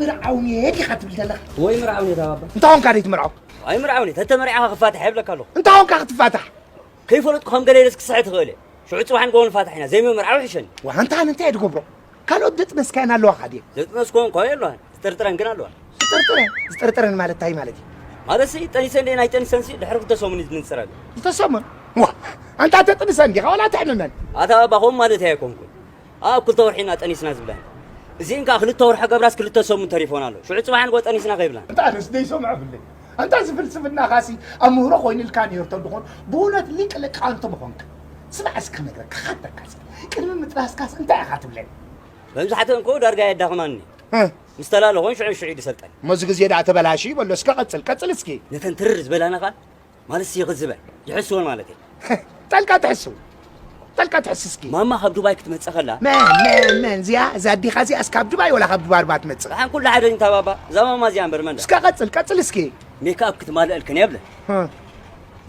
ምርዓውኒ እየ ዲኻ ትብል ዘለኻ? ወይ ምርዓውኒ እየ ኣታ ባባ። እንታይ ኾንካ ደይ ትምርዓው? ኣይ ምርዓውኒ እየ፣ ተተመሪዕኻ ክፋታሕ የብለካ ኣለኹ። እንታይ ኾንካ ክትፋታሕ? ከይፈለጥኩ ከም ገለ ኢለስ ክስሕት እኽእል እየ። ሽዑ ጽባሕ ንግሆ ንፋታሕ ኢና፣ ዘይምምርዓው ይሕሸኒ። ዋ፣ ኣንታ ኣነ እንታይ እየ ድገብሮ? ካልኦት ደጥነስካየን ኣለዋኻ ድየን? ዘጥነስኩወን እኳ የለዋን፣ ዝጥርጥረን ግን ኣለዋ። ዝጥርጥረን? ዝጥርጥረን ማለት እንታይ ማለት እዩ? ማለትሲ ጠኒሰን ድየን ኣይጠኒሰንሲ ድሕሪ ክልተ ሰሙን እዩ ዝንጽረሉ። ክልተ ሰሙን? ዋ፣ ኣንታ ተጥንሰን ዲኻ ዋላ ተሕምመን? ኣታ ባባ፣ ከምኡ ማለት ኣይኮንኩን። ኣብ ክልተ ወርሒ ኢና ጠኒስና ዝብላን። እዚእን ከኣ ክልተ ወርሒ ገብራስ ክልተ ሰሙን ተሪፎና ኣሎ። ሽዑ ጽባሕ ንግሆ ጠኒስና ከይብላን። ኣንታ ኣነስ ደይሰምዖ ብለይ። ኣንታ እዚ ፍልስፍናኻሲ ኣምህሮ ኮይኑልካ ነይሩ ተድኾን ብእውነት ሊቅ ሊቃውንቲ ምኾንካ። ስማዕ እስኪ ክነግረካ ክሓተካ እስኪ። ቅድሚ ምጥናስካስ እንታይ ኢኻ ትብለኒ? መብዛሕትአን እኮ ዳርጋ የዳኽማኒ። እ። ምስ ተላለኹን ሽዑ ሽዑ ይድሰልጠን። እሞ እዚ ግዜ ደኣ ተበላሽዩ በሎ። እስከ ቀጽል፣ ቀጽል እስኪ። ነተን ትርር ዝበላና ከኣ ማለትሲ ይኽዝበን፣ ይሕስወን ማለት እየ። ጠልቃ ትሕስው፣ ጠልቃ ትሕስ እስኪ። ማማ ካብ ዱባይ ክትመጽእ ከላ መን፣ መን፣ መን? እዚኣ፣ እዛ ኣዲኻ እዚኣስ ካብ ዱባይ ወላ ካብ ዱባርባ ትመጽእ? ደሓን ኩሉ ሓደ እንታ ባባ፣ እዛ ማማ እዚኣ እምበር መን? እስከ ቀጽል፣ ቀጽል እስኪ። ሜክኣፕ ክትማልአልክን እየ ብለ። እ።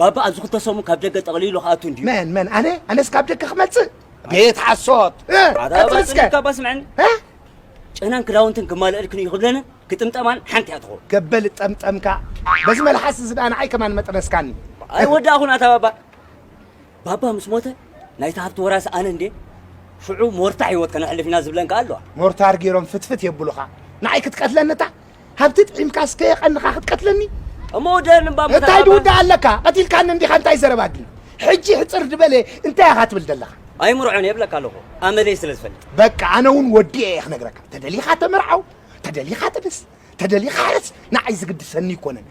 ባባ ኣብዚ ክልተ ሰሙን ካብ ደገ ጠቕሊሉ ክኣቱ እንድዩ። መን፣ መን? ኣነ? ኣነስ ካብ ደገ ክመጽእ? ቤት ሓሶት። እ፣ ኣታ ቀጽል ባባ እስከ። ጽኒካ ባባ ስምዐኒ። እ? ጨናን ክዳውንትን ክማልአልክን እዩ ክብለንን ክጥምጠማን ሓንቲ እያ ትኸውን። ገበል ጠምጠምካ። በዚ መልሓስ እዚ ደኣ ንዓይ ከማን መጥነስካኒ። ኣይወዳእኹን ኣታ ባባ። ባባ ምስ ሞተ ናይቲ ሃብቲ ወራሲ ኣነ እንዴ? ሽዑ ሞርታ ህይወት ከነሕልፍ ኢና ዝብለን ከኣ ኣለዋ። ሞርታር ገይሮም ፍትፍት የብሉኻ። ንዓይ ክትቀትለኒ እታ ሃብቲ ጥዒምካ እስከ የቐንኻ ክትቀትለኒ? እሞ ወደአኒ እባ እንታይ ምታ ድውዳእ ኣለካ? ቀቲልካኒ እንዲኻ እንታይ ዘረባ ግን? ሕጂ ሕጽር ድበለ እንታይ ኢኻ ትብል ዘለኻ? ኣይምርዖን እየ እብለካ ኣለኹ። ኣመለይ ስለ ዝፈልጥ። በቃ ኣነ እውን ወዲኤ እየ ክነግረካ። ተደሊኻ ተመርዓው፣ ተደሊኻ ጥንስ፣ ተደሊኻ ሕረስ፣ ንዓይ ዝግድሰኒ ኣይኮነን።